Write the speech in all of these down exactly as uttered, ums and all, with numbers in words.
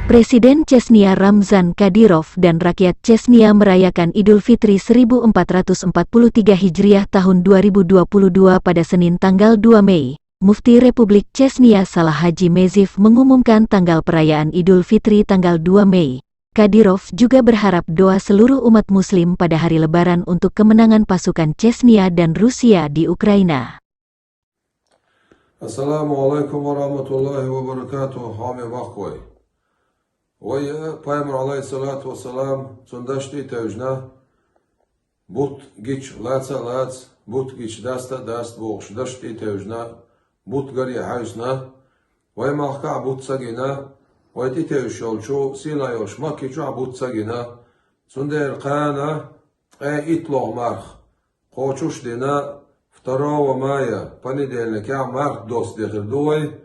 Presiden Chechnya Ramzan Kadyrov dan rakyat Chechnya merayakan Idul Fitri seribu empat ratus empat puluh tiga Hijriah tahun dua ribu dua puluh dua pada Senin tanggal dua Mei. Mufti Republik Chechnya Salah Haji Meziv mengumumkan tanggal perayaan Idul Fitri tanggal dua Mei. Kadyrov juga berharap doa seluruh umat muslim pada hari Lebaran untuk kemenangan pasukan Chechnya dan Rusia di Ukraina. Ассаламу алайкум ва рахматуллахи ва баракатух, хьоме бахкой. Вай, э, пайхамар, алайхиссалату вассалам, цун дашта тӀе тевжна, бутт гича лаца а лац, бутт гича даста а даст бохуш, дашта тӀе тевжна, бутт гаре хьаьвсина, вай махкахь бутт ца гина, вай тӀе тевжаш йолчу сийлахь йолуш Макки чохь бутт ца гина, цундела кхана ткъе итталгӀа марха кхочуш а дина, второго мая, понедельникехь марха доссаде хир ду вай,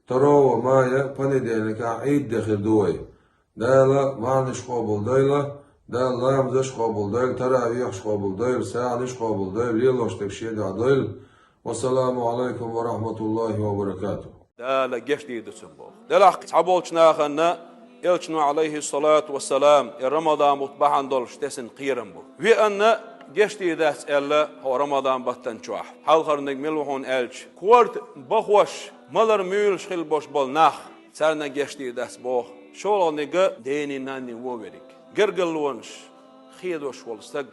второго мая, понедельникехь Ӏийд де хир ду вай. Дала марханаш къобалдойла, Дала ламазаш къобалдойла, таравихьаш къобалдойла, сагӀанаш къобалдойла, лелош дерг шен дуьхьа дойла. Вассаламу алайкум ва рахматуллахи ва баракатух. Дала гечдийр ду цунна боху. Делахь цхьаболчу нахана Элчано, алайхиссалату вассалам, и Рамадан бутт бахьана долуш тесна кхерам бу. Веанна гечдийр дац аьлла хӀокху Рамадан баттана чохь. Хьалхарниг мила ву хьуна аьлча, корта бахош, малар муьйлуш хилла болуш болу нах, царна гечдийр дац боху. ШолгӀаниг дена-нанна вон верг. Гергарлонаш хедош волу стаг,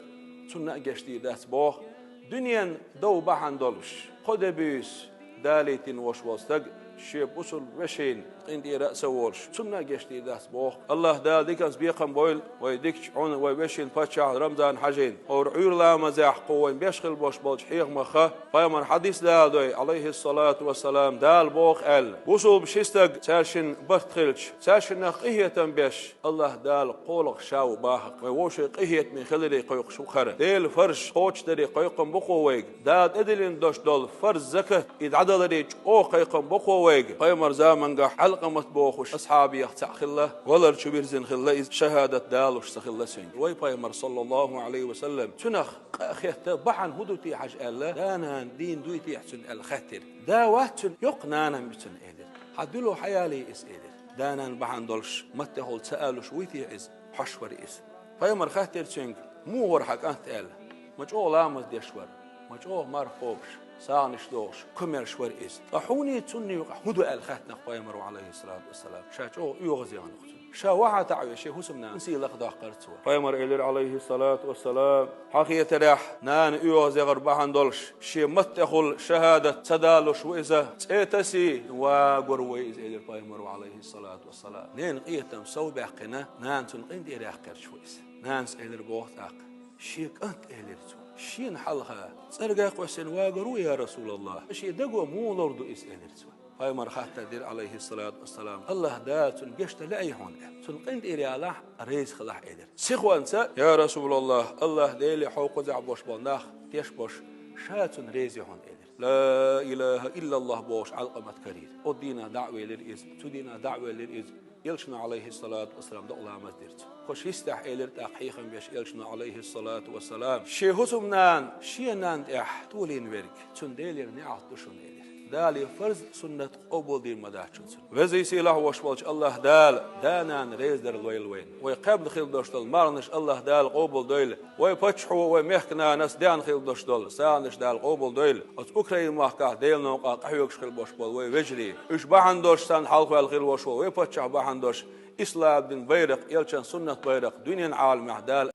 цунна а гечдийр дац боху. Дуьненан дов бахьана долуш, кхо де буьйса далийтина волуш волу стаг, шен бусулба вешина къинтӀера а ца волуш, цунна а гечдийр дац боху. Аллаха Дала диканца бекхам бойла вай дикачу хьуна, вай вешин паччахьна Рамзан-хьаьжин. ХӀора Ӏуьйра ламазехь кху вайн беш хилла болуш болчу хьехамах пайхамар хьадис даладой, алайхиссалату вассалам, Дала боху аьлла: бусулба ши стаг, цаьршинна барт хилча, цаьршиннах къинхетам беш, Аллаха Дала кхоалгӀа ша ву бахарх, вай вовшийн къинхетаме хиларе кхойкхуш ву хӀара. Делан фарзаш кхочушдаре кхойкхам бу кхо вайга. Дала тӀедиллина долуш долу фарз закат, и дӀадаларе чӀогӀа кхойкхам бу кхо вайга. Пайхамар замангахь Ӏалкъамат бохуш асхьабех цхьаъ хилла, валар чу вирзина хилла иза, шахӀадат далуш ца хилла цуьнга. Вай пайхамар, саллаллаху Ӏалайхи ва саллам, цуьнах къа а хетта, бахьана хӀун ду те хьажа аьлла, да-нана дийна дуй те цуьнан аьлла хаьттира. Да вац цуьнан, йоккха нана ю цуьнан элира. Хьан дуьло хьаялий иза элира. Да-нана бахьана долуш, маттехула ца алуш вуй те иза? Хьош вара иза. Пайхамар хаьттира цуьнга: муха вара хьан кӀант аьлла. Ма чӀогӀа ламаз деш вара, ма чӀогӀа марха кхобуш, сагӀанаш дохуш, комаьрша вара иза. Ткъа хьуний цунний юкъахь хӀун ду аьлла хаьттина пайхамаро, алайхиссалату вассалам. Ша чӀогӀа оьгӀазъяхна хӀокху цунна. Ша вахьа таӀаве шен хӀусамнана сийлахь доккхура цо. Пайхамар элира, алайхиссалату вассалам, хьан хетарехь, нана оьгӀазъяхар бахьана долуш, шен маттехула шахӀадат ца далуш ву иза, цӀе тасий, вагор вай иза, элира пайхамаро, алайхиссалату вассалам. Ненан къинхетам сов баьккхина, нана цунна къинтӀера яьккхирчу ву иза. Нанас элира боху тӀаккха: шен кӀант, элира цо. Шена хьалха цӀергах кхоьссина вагор ву, я Расулаллах? Шен даго муха лур ду иза, элира цо. Пайхамар хаттар дира, алайхиссалату вассалам: Аллаха Дала цунна гечдан лаьий хьуна аьлла, цунна къинтӀера ялахь, реза хилахь, элира. Сихонца: я Расулаллах, Аллаха Деле, хьо кхузахь болуш болу нах теш болуш, ша цунна реза ю хьуна, элира. Ла илаха иллаллах бохуш Ӏалкъамат карийра. Оцу дийнахь дӀа а велира иза, цу дийнахь дӀа а велира иза. Элчано, алайхиссалату вассалам, докъа ламаз дира цо. Кху ши стехь элира тӀаккха хьехам беш Элчано, алайхиссалату вассалам: шен хӀусамнана шен нанна тӀехь толийна верг, цунна Делера неӀалт ду шуна, элира. Дала фарз, суннат къобалдийр ма дац шуна цунна. Везий сийлахь волуш волчу Аллаха Дала да-нана резадар лойла вайна. Вай кхаьбна хилла долуш долу марханаш Аллаха Дала къобалдойла. Вай паччахьо, вай мехкан нанас даьхна хилла долуш долу сагӀанаш Дала къобалдойла. Оцу Украин-махкахь Делан новкъахь къахьоьгуш хилла болуш болу вай вежарий. Уьш бахьана долуш, царна хьалхаваьлла хилла волуш волу вай паччахь бахьана долуш, ислам дин байракх, элчан суннат байракх дуьненан Ӏаламехь Дала.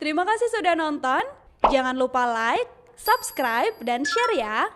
Terima kasih sudah nonton. Jangan lupa like, subscribe, dan share ya.